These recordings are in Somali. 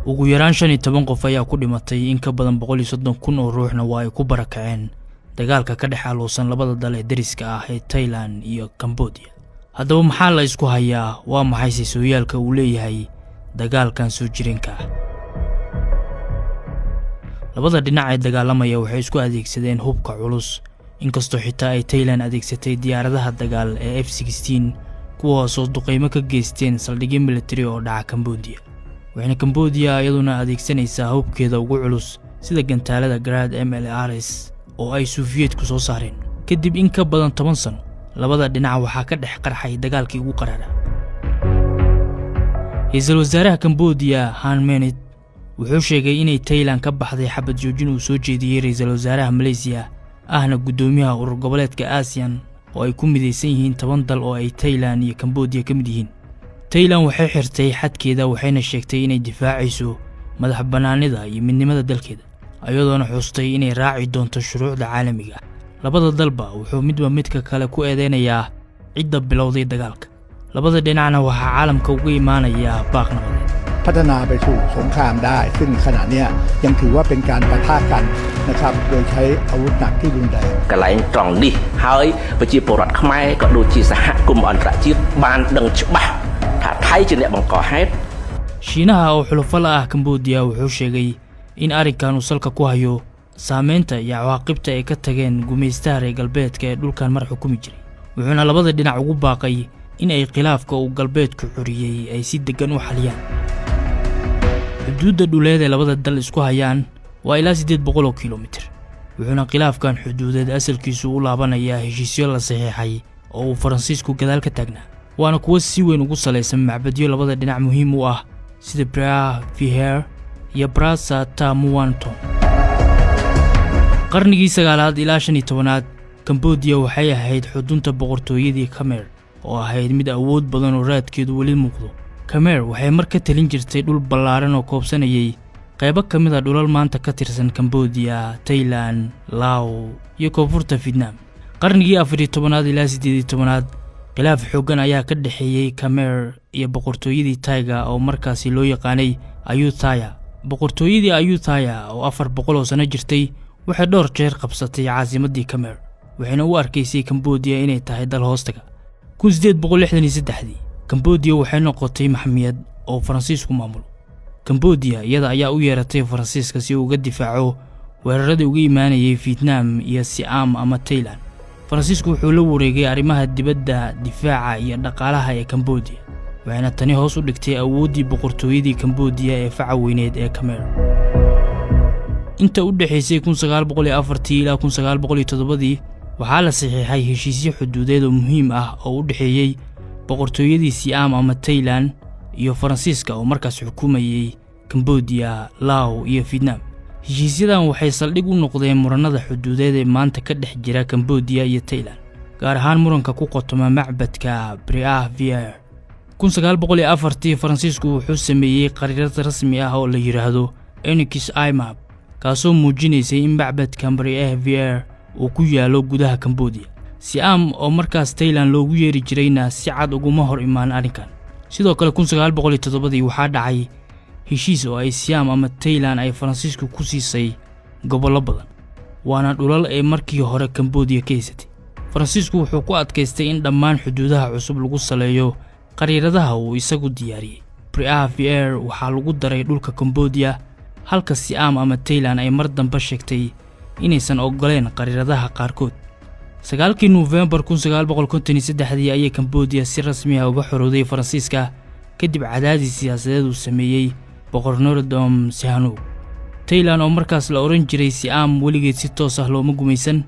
Ugu yaraan 15 qof ayaa ku dhimatay, in ka badan 130,000 oo ruuxna waa ay ku barakaceen dagaalka ka dhex aloosan labada dal ee deriska ah ee Tailan iyo Cambodia. Haddaba maxaa la isku hayaa? Waa maxayse sooyaalka uu leeyahay dagaalkan soo jireenka ah? Labada dhinac ee dagaalamaya waxay isku adeegsadeen hubka culus, inkastoo xitaa ay Tailan adeegsatay diyaaradaha dagaal ee F-16, kuwaasoo duqaymo ka geysteen saldhigyo militari oo dhaca Cambodia. Waxayna Cambodia iyaduna adeegsanaysaa hubkeeda ugu culus, sida gantaalada Grad MLRS oo ay Suufiyeedku soo saareen. Kadib in ka badan 10 sano, labada dhinac waxaa ka dhex qarxay dagaalkii ugu qaraara. Ra-iisul wasaaraha Cambodia Hun Manet wuxuu sheegay inay Tailan ka baxday xabad joojin uu soo jeediyey ra-iisul wasaaraha Maleysiya, ahna guddoomiyaha urur goboleedka ASEAN, oo ay ku midaysan yihiin 10 dal oo ay Tailan iyo Cambodia ka mid yihiin. Tailan waxay xirtay xadkeeda, waxayna sheegtay inay difaacayso madax bannaanida iyo midnimada dalkeeda, iyadoona xustay inay raaci doonto shuruucda caalamiga ah. Labada dalba wuxuu midba midka kale ku eedeynayaa cidda bilowday dagaalka. Labada dhinacna waxaa caalamka uga imaanayaa baaq nabadeed. พัฒนาไปสู่สงครามได้ ซึ่งขณะเนี้ยยังถือว่าเป็นการปะทะกันนะครับ โดยใช้อาวุธหนักที่รุนแรง កន្លែងត្រង់នេះហើយប្រជាពលរដ្ឋខ្មែរក៏ដូចជាសហគមន៍អន្តរជាតិបានដឹងច្បាស់ថាថៃជាអ្នកបង្កហេតុ Shiinaha oo xulufo la ah Cambodia wuxuu sheegay in arrinkan uu salka ku hayo saameynta iyo cawaaqibta ay ka tageen gumaystaha reer galbeedka ee dhulkan mar xukumi jiray, wuxuuna labada dhinac ugu baaqay in ay khilaafka uu galbeedku curiyey ay si deggan u xaliyaan. Xuduudda dhuleed ee labada dal isku hayaan waa ilaa 800 oo kilomitir, wuxuuna khilaafkan xuduudeed asalkiisu u laabanayaa heshiisyo la saxiixay oo uu Faransiisku gadaal ka taagnaa, waana kuwo si weyn ugu salaysan macbadyo labada dhinac muhiim u ah, sida Preah Vihear iyo Prasat Ta Muan Thom. Qarnigii sagaalaad ilaa 15aad, Cambodia waxay ahayd xudunta boqortooyadii Khmer, oo ahayd mid awood badan oo raadkeedu weli muuqdo. Khmer waxay mar ka talin jirtay dhul ballaaran oo koobsanayay qaybo ka mid ah dhulal maanta ka tirsan Cambodia, Tailan, Lao iyo koonfurta Vietnam. Qarnigii 14aad ilaa 18aad, khilaaf xooggan ayaa ka dhexeeyey Khmer iyo boqortooyadii Taiga oo markaasi loo yaqaanay Ayutthaya. Boqortooyadii Ayutthaya oo 400 oo sano jirtay waxay dhowr jeer qabsatay caasimaddii Khmer, waxayna u arkaysay Cambodia inay tahay dal hoostaga. 1863dii, Cambodia waxay noqotay maxmiyad oo Faransiisku maamulo. Cambodia iyada ayaa u yeeratay Faransiiska si uu uga difaaco weeraradii uga imaanayay Vietnam iyo Siam ama Tailan. Faransiisku wuxuu la wareegay arrimaha dibadda, difaaca iyo dhaqaalaha ee Cambodia, waxayna tani hoos u dhigtay awooddii boqortooyadii Cambodia ee faca weyneed ee Khmer. Inta u dhexaysay 1904tii ilaa 1907dii, waxaa la saxiixay heshiisyo xuduudeed oo muhiim ah oo u dhexeeyey boqortooyadii Siam ama Tailan iyo Faransiiska oo markaas xukumayey Cambodia, Lao iyo Vietnam. Heshiisyadan waxay saldhig u noqdeen murannada xuduudeed ee maanta ka dhex jira Cambodia iyo Tailan, gaar ahaan muranka ku qotoma macbadka Preah Vihear. 1904tii, Faransiisku wuxuu sameeyey khariirad rasmi ah oo la yidhaahdo Annexe I map, kaasoo muujinaysay in macbadka Preah Vihear uu ku yaallo gudaha Cambodia. Siam oo markaas Tailan loogu yeeri jirayna si cad uguma hor imaan arrinkan. Sidoo kale, 1907dii waxaa dhacay heshiis oo ay Siam ama Tailan ay Faransiisku ku siisay gobollo badan, waana dhulal ay markii hore Cambodia ka haysatay. Faransiisku wuxuu ku adkaystay in dhammaan xuduudaha cusub lagu saleeyo khariiradaha uu isagu diyaariyey. Preah Vihear waxaa lagu daray dhulka Cambodia, halka Siam ama Tailan ay mar dambe sheegtay inaysan oggoleen khariiradaha qaarkood. 9kii Nofembar 1953dii ayay Cambodia si rasmi ah uga xorowday Faransiiska, kadib cadaadis siyaasadeed uu sameeyey Boqor Norodom Sihanouk. Tailan oo markaas la odhan jiray Siam weligeed si toos ah looma gumaysan,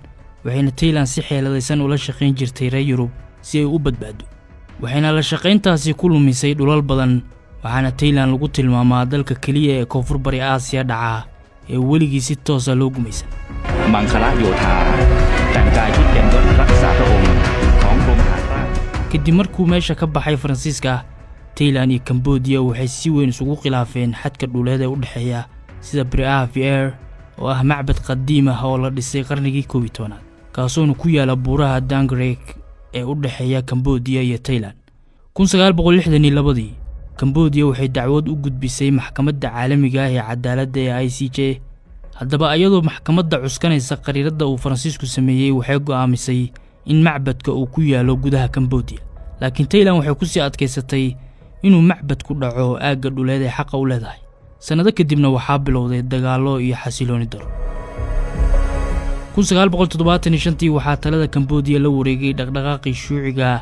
waxayna Tailan si xeeladaysan ula shaqayn jirtay reer Yurub si ay u badbaado, waxayna la shaqayntaasi ku lumisay dhulal badan. Waxaana Tailan lagu tilmaamaa dalka keliya ee Koonfur Bari Aasiya dhacaa ee weligii si toosa loo gumaysan. มังคละโยธาแต่งกายชุดเต็มยศรักษาพระองค์ของกรมทหารราบ Kadib markuu meesha ka baxay Faransiiska, Tailan iyo Cambodia waxay si weyn isugu khilaafeen xadka dhuleed ee u dhexeeya, sida Preah Vihear oo ah macbad qadiim ah oo la dhisay qarnigii 11aad, kaasoona ku yaala buuraha Dangrek ee u dhexeeya Cambodia iyo Tailan. 1962dii. Kambodiya waxay dacwad u gudbisay Maxkamadda Caalamiga ah ee Cadaaladda ee ICJ. Haddaba, iyadoo maxkamadda cuskanaysa khariiradda uu Faransiisku sameeyey, waxay go'aamisay in macbadka uu ku yaallo gudaha Kambodiya, laakiin Taylan waxay ku sii adkaysatay inuu macbadku dhaco aagga dhuleed ee xaqa u leedahay. Sannado kadibna waxaa bilowday dagaallo iyo xasilooni daro. 1975-tii waxaa talada Kambodiya la wareegay dhaqdhaqaaqii shuuciga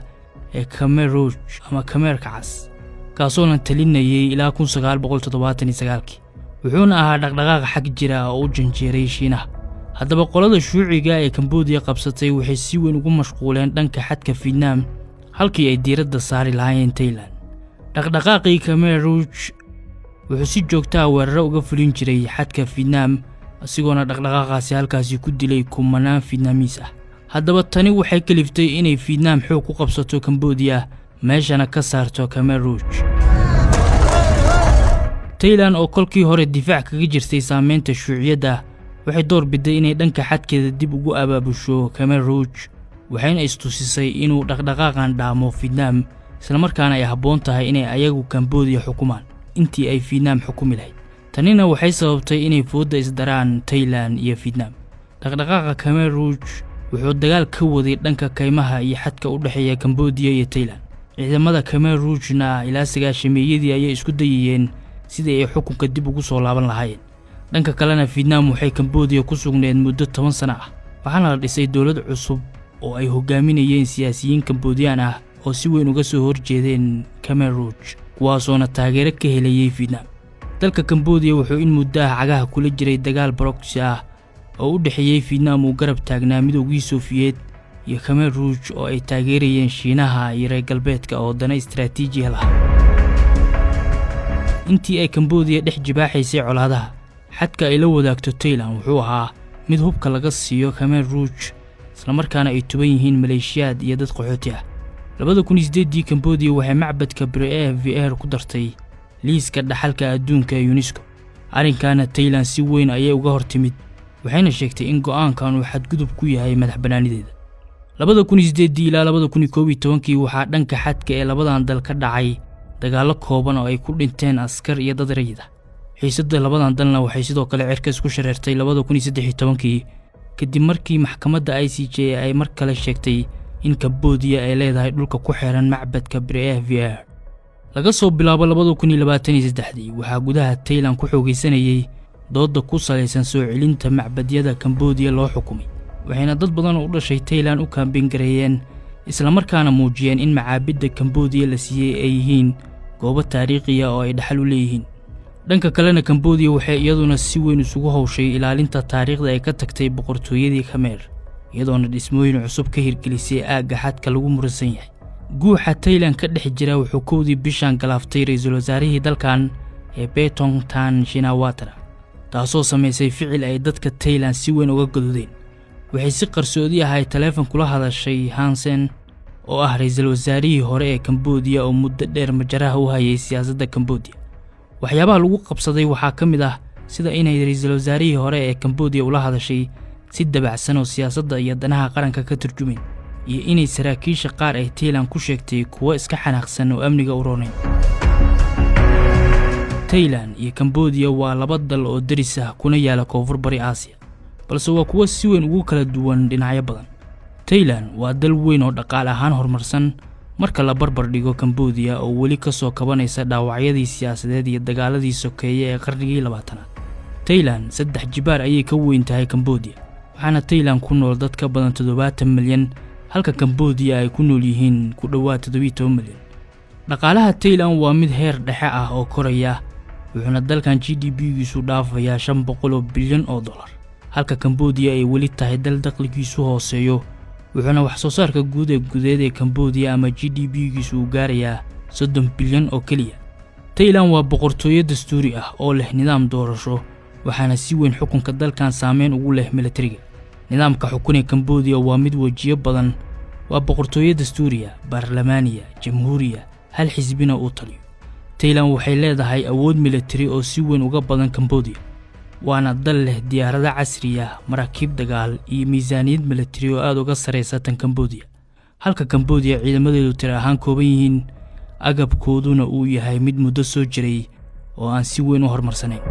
ee Khmer Rouge ama Khmerka Cas, kaasoona talinayay ilaa 1979-kii. Wuxuuna ahaa dhaqdhaqaaq xag jira oo u janjeeray Shiinaha. Haddaba, qolada shuuciga ee Kambodiya qabsatay waxay si weyn ugu mashquuleen dhanka xadka Fietnaam halkii ay diiradda saari lahaayeen Taylan. Dhaqdhaqaaqii Khmer Rouge wuxuu si joogtaa weeraro uga fulin jiray xadka Fietnaam, isagoona dhaqdhaqaaqaasi halkaasi ku dilay kumanaan Fietnaamiis ah. Haddaba, tani waxay kaliftay inay Fietnaam xoog ku qabsato Kambodiya, meeshana ka saarto Khmer Rouge. Taylan oo kolkii hore difaac kaga jirtay saameynta shuuciyadda waxay door biday inay dhanka xadkeeda dib ugu abaabusho Khmer Rouge, waxayna istusisay inuu dhaqdhaqaaqan dhaamo Fietnaam, islamarkaana ay habboon tahay inay ayagu Kambodiya xukumaan intii ay Fietnaam xukumi lahayd. Tanina waxay sababtay inay foodda isdaraan Taylan iyo Fietnaam. Dhaqdhaqaaqa Khmer Rouge wuxuu dagaal ka waday dhanka kaymaha iyo xadka u dhexeeya Kambodiya iyo Taylan. Ciidamada Khmer Rouge-na ilaa 90-meeyadii ayay isku dayayeen sidii ay xukunka dib ugu soo laaban lahaayeen. Dhanka kalena, Fietnaam waxay Kambodiya ku sugneed muddo 10 sano ah, waxaana la dhisay dowlad cusub oo ay hogaaminayeen siyaasiyiin Kambodiyaan ah oo si weyn uga soo horjeedeen Khmer Rouge, kuwaasoona taageero ka helayey Fietnaam. Dalka Kambodiya wuxuu in muddo ah cagaha kula jiray dagaal proxy ah oo u dhexeeyey Fietnaam uu garab taagnaa Midoogii Sofiyeed iyo Khmer Rouge oo ay taageerayeen Shiinaha iyo reer galbeedka oo dana istaraatiijiya lahaa. Intii ay Kambodiya dhex jibaaxaysay colaadaha, xadka ay la wadaagto Taylan wuxuu ahaa mid hubka laga siiyo Khmer Rouge, islamarkaana ay tuban yihiin maleeshiyaad iyo dad qaxooti ah. 2008-dii Kambodiya waxay macbadka Preah Vihear ku dartay liiska dhaxalka adduunka ee UNESCO. Arrinkaana Taylan si weyn ayay uga hor timid, waxayna sheegtay in go'aankan uu xadgudub ku yahay madax bannaanideeda. 2008-dii ilaa 2011-kii waxaa dhanka xadka ee labadan dal ka dhacay dagaallo kooban oo ay ku dhinteen askar iyo dad rayid ah. Xiisadda labadan dalna waxay sidoo kale cirka isku shareertay 2013-kii, kadib markii maxkamadda ICJ ay mar kale sheegtay in Kambodiya ay leedahay dhulka ku xeeran macbadka Preah Vihear. Laga soo bilaabo 2023-dii waxaa gudaha Taylan ku xoogaysanayey doodda ku salaysan soo celinta macbadyada Kambodiya loo xukumay, waxayna dad badan oo u dhashay Taylan u kaambeyn gareeyeen, islamarkaana muujiyeen in macaabidda Kambodiya la siiyey ay yihiin goobo taariikhiya oo ay dhaxal u leeyihiin. Dhanka kalena, Kambodiya waxay iyaduna si weyn isugu howshay ilaalinta taariikhda ay ka tagtay boqortooyadii Khmer, iyadoona dhismooyin cusub ka hirgelisay aagga xadka lagu muransan yahay. Guuxa Taylan ka dhex jira wuxuu 1-dii bishan galaaftay ra-iisul wasaarihii dalkan ee Paetongtarn Shinawatra, taasoo samaysay ficil ay dadka Taylan si weyn uga gadoodeen. Waxay si qarsoodi ah ay taleefon kula hadashay Hun Sen oo ah ra-iisul wasaarihii hore ee Kambodiya oo muddo dheer majaraha u hayay siyaasadda Kambodiya. Waxyaabaha lagu qabsaday waxaa ka mid ah sida inay ra-iisul wasaarihii hore ee Kambodiya ula hadashay si dabacsan oo siyaasadda iyo danaha qaranka ka turjumayn, iyo inay saraakiisha qaar ay Taylan ku sheegtay kuwo iska xanaaqsan oo amniga u roonayn. Taylan iyo Kambodiya waa laba dal oo deris ah kuna yaala Koonfur Bari Aasiya, balse waa kuwo si weyn ugu kala duwan dhinacyo badan. Taylan waa dal weyn oo dhaqaale ahaan horumarsan marka la barbar dhigo Kambodiya oo weli ka soo kabanaysa dhaawacyadii siyaasadeed iyo dagaaladii sokeeye ee qarnigii 20aad. Taylan saddex jibaar ayay ka weyn tahay Kambodiya, waxaana Taylan ku nool dad ka badan 70 milyan, halka Kambodiya ay ku nool yihiin ku dhowaad 17 milyan. Dhaqaalaha Taylan waa mid heer dhexe ah oo koraya, wuxuuna dalkan GDP-giisu dhaafayaa 500 bilyan oo dollar, halka Kambodiya ay weli tahay dal dakhligiisu hooseeyo, wuxuuna wax soo saarka guud ee gudeed ee Kambodiya ama GDP-giisu uu gaarayaa 30 bilyan oo keliya. Taylan waa boqortooyo dastuuri ah oo leh nidaam doorasho, waxaana si weyn xukunka dalkan saameyn ugu leh milatariga. Nidaamka xukun ee Kambodiya waa mid wejiyo badan: waa boqortooyo dastuuriya, baarlamaaniya, jamhuuriya, hal xisbina uu taliyo. Taylan waxay leedahay awood milatari oo si weyn uga badan Kambodiya, waana dal leh diyaarado casri ah, maraakiib dagaal iyo miisaaniyad milatari oo aad uga sarraysa tan Kambodiya, halka Kambodiya ciidamadeedu tiro ahaan kooban yihiin. Agabkooduna uu yahay mid muddo soo jiray oo aan si weyn u horumarsanayn.